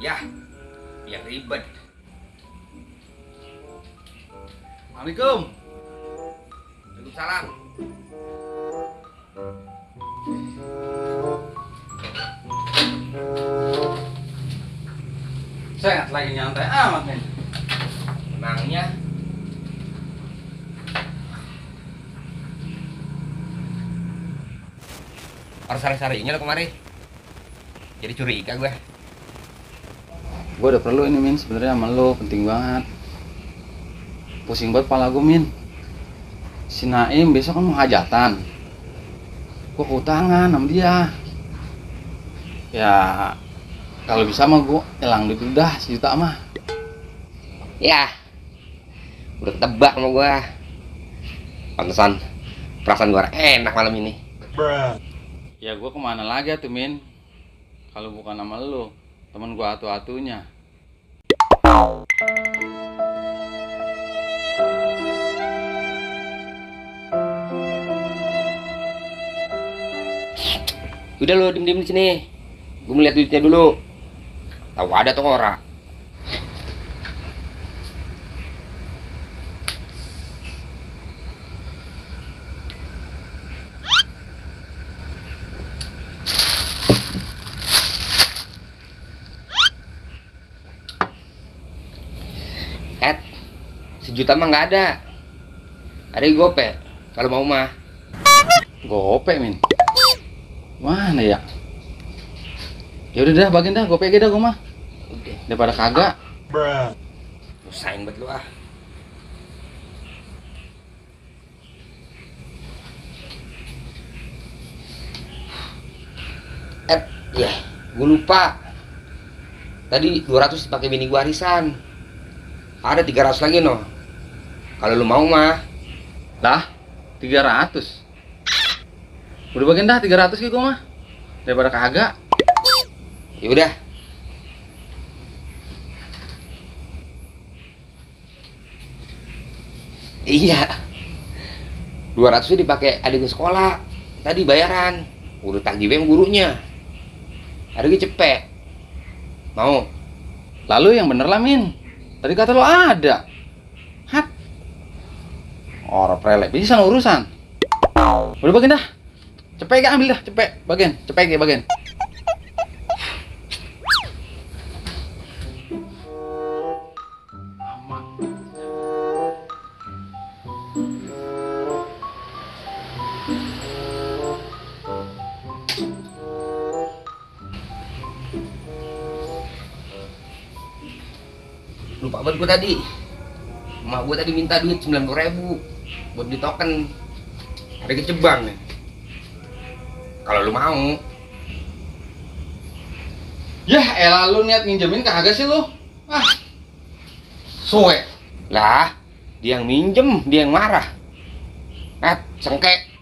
Ya, biar ribet. Assalamualaikum. Waalaikumsalam. Saya lagi nyantai amat nih. Menangnya harus sari-sarinya lo kemari. Jadi curiga gue. Gue udah perlu ini Min, sebenarnya sama lo penting banget. Pusing banget kepala gue Min. Si Naim besok kan mau hajatan. Gue keutangan sama dia. Ya kalau bisa mah gue hilang duit udah 1 juta mah. Ya, udah ketebak sama gue. Pantesan perasaan gue enak malam ini. Ya gue kemana lagi tuh Min? Kalau bukan sama lo, temen gue atu-atunya. Udah lo diem-diem di sini. Gue melihat duitnya dulu. Tahu ada tuh orang. Ed, 1 juta mah nggak ada. Ada di gope. Kalau mau mah. Gope Min. Mana ya? Ya udah dah, bagian dah, gope aja dah gue mah. Udah. Daripada kagak. Usahain buat lu ah. Ya, gue lupa. Tadi 200 dipakai bini gue arisan. Ada 300 lagi noh. Kalau lu mau mah. Lah, 300. Udah bagian dah 300 gitu mah. Daripada kagak. Ya udah. Iya. 200 dipakai adik gue sekolah. Tadi bayaran. Udah tagih sama gurunya. Adik cepet. Mau? Lalu yang bener lah Min. Tadi kata lo ada. Hat. Orang prelek bisa urusan. Udah bagian dah. Cepet ambil dah, cepet. Bagian, cepet bagian. Lupa banget gue tadi. Emak gue tadi minta duit 90.000 buat di token. Ada kecebang nih. Kalau lu mau. Yah, elah lu niat minjemin kagak sih lu? Ah. Soe. Lah, dia yang minjem, dia yang marah. Sengke.